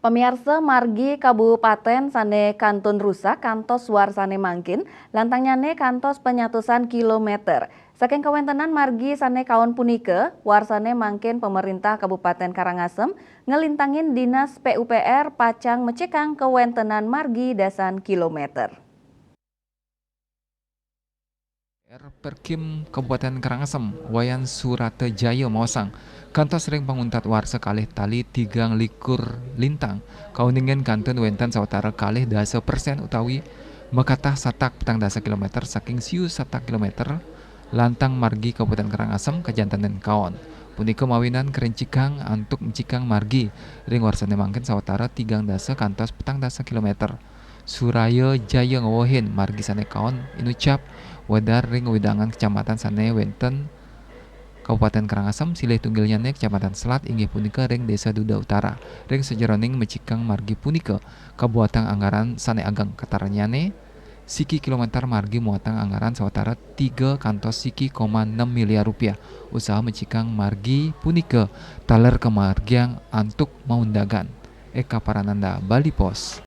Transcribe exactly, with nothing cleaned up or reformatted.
Pamiarsa, margi kabupaten sane kantun rusak kantos warsa ne mangkin, lantangnyane kantos panyatusan kilometer. Saking kawentenan margi sane kaon punika, warsa ne mangkin pemerintah Kabupaten Karangasem ngelintangin Dinas P U P R pacang mecikang kawentenan margi dasan kilometer. R Perkim Kabupaten Karangasem, Wayan Surata Jaya maosang, kantos ring panguntat warsa kalih tali tigang likur lintang, kauningin kantun wenten sawatara kalih dasa persen utawi makatah satak petang dasa kilometer saking siu satak kilometer lantang margi Kabupaten Karangasem kajantenin kaon. Punika mawinan karincikang antuk mecikang margi ring warsane mangkin sawatara tigang dasa kantos petang dasa kilometer. Suraya Jaya ngewehin margi sane kaon inucap wedar ring wewidangan kecamatan sane wenten Kabupaten Karangasem, silih tunggilnyane Kecamatan Selat, inggih punika ring Desa Duda Utara. Ring sajeroning mecikang margi punika kabuatang anggaran sane ageng, katarnyane siki kilometer margi muatang anggaran sawatara tiga kantos siki koma enam miliar rupiah. Usaha mecikang margi punika taler kamargiang antuk maundagan. Eka Parananda, Bali Post.